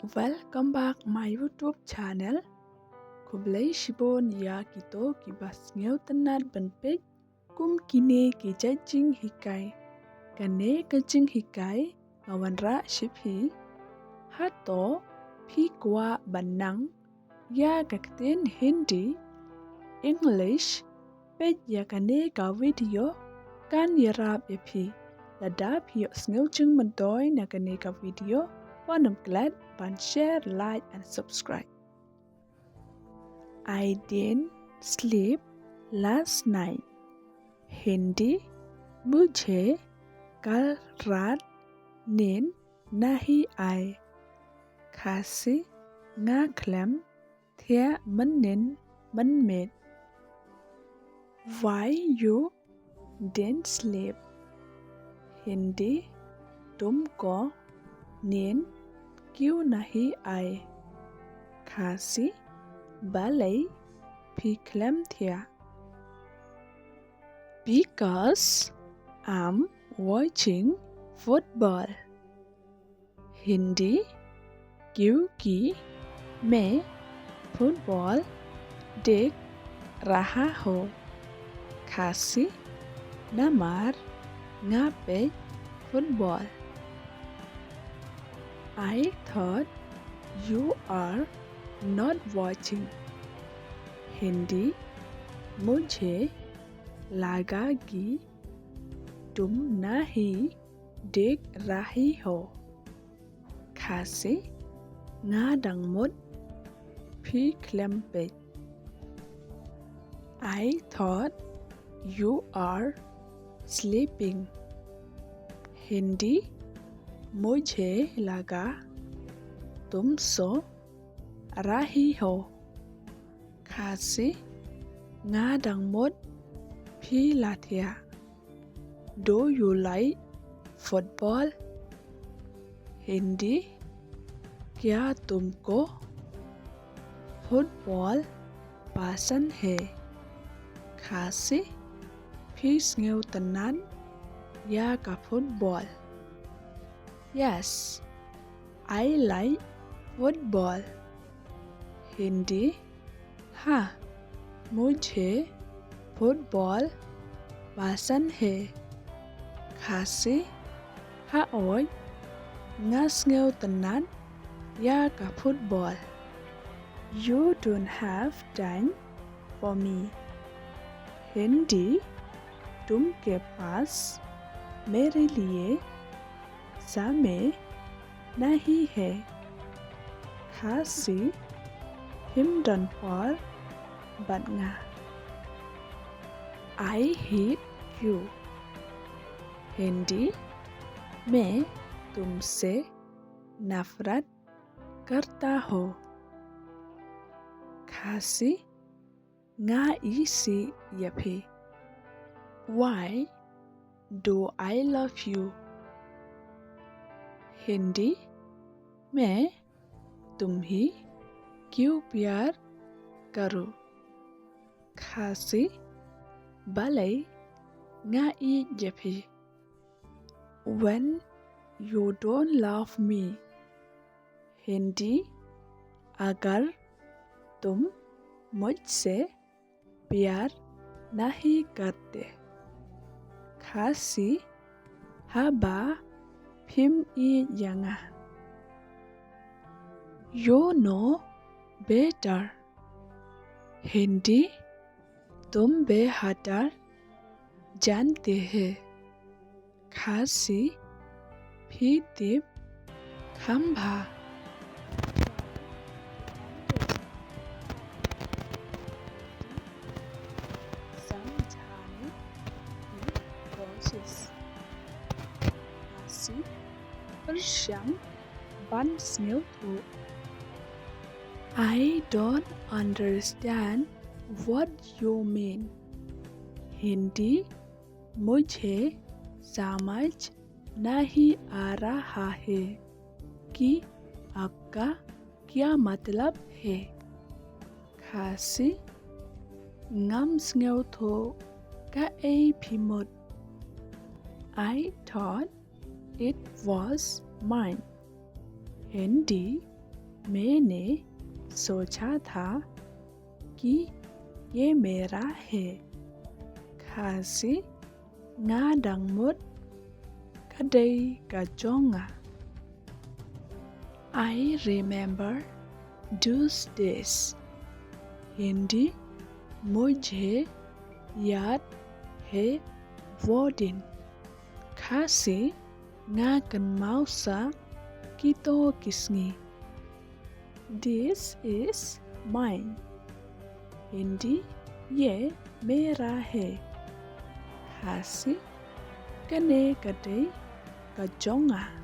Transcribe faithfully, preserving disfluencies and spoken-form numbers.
Welcome back my YouTube channel. Khublei shibun ïa kito kiba sngewtynnat ban peit kum kine ki jait jinghikai. Kane ka jinghikai nga wanrah sha phi. Hato phi kwah ban nang ïa ka ktien Hindi, English? Peit ïa kane ka video kan ïarap ïa phi. Lada phi ïohsngew jingmyntoi na kane ka video, wat nym klet ban share, like and subscribe. I didn't sleep last night. Hindi: मुझे कल रात नींद नहीं आई। Khasi: Nga khlem thiah mynnin mynmiet. Why you didn't sleep? Hindi: तुमको नींद क्यों नहीं आई? Khasi: Balei phi khlem thiah? Because I'm watching football. Hindi: क्योंकि मैं फुटबॉल देख रहा हूँ। Khasi: Namar nga peit football. I thought you are not watching. Hindi: मुझे लगा कि तुम नहीं देख रही हो। Khasi: Nga dang mut phi khlem peit. I thought you are sleeping. Hindi: मुझे लगा तुम सो रही हो। Khasi: Nga dang mut phi la thiah. Do you like football? Hindi: क्या तुमको फुटबॉल पसंद है? Khasi: Phi sngewtynnat ïa ka football? Yes, I like football. Hindi: हाँ, मुझे फुटबॉल पसंद है। Khasi: Hooid, nga sngewtynnat ïa ka football. You don't have time for me. Hindi: तुमके पास मेरे लिए समय नहीं है। Khasi: Phim don por bad nga. I hate you. Hindi: मैं तुमसे नफरत करता हूँ। Khasi: Nga isih ïa phi. Why do I love you? Hindi: मैं तुम्हें क्यों प्यार करूं? Khasi: Balei nga ïeit ïa phi? When you don't love me. Hindi: अगर तुम मुझसे प्यार नहीं करते। Khasi: Haba phim ïeit ïa nga. You know better. Hindi: तुम बेहतर जानते हैं। Khasi: Phi tip kham bha. समझाने की कोशिश। Khasi: Pyrshang ban sngewthuh. I don't understand what you mean. Hindi: मुझे समझ नहीं आ रहा है कि आपका क्या मतलब है। Khasi: Ngam sngewthuh kaei phi mut. I thought it was mine. Hindi: मैंने सोचा था कि ये मेरा है। Khasi, nga dang mut ka dei ka jong nga. I remember those days. Hindi, मुझे याद है वो दिन. Khasi, nga kynmaw sa kito ki sngi. This is mine. Hindi, ये मेरा है. Khasi, kane ka dei ka jong nga.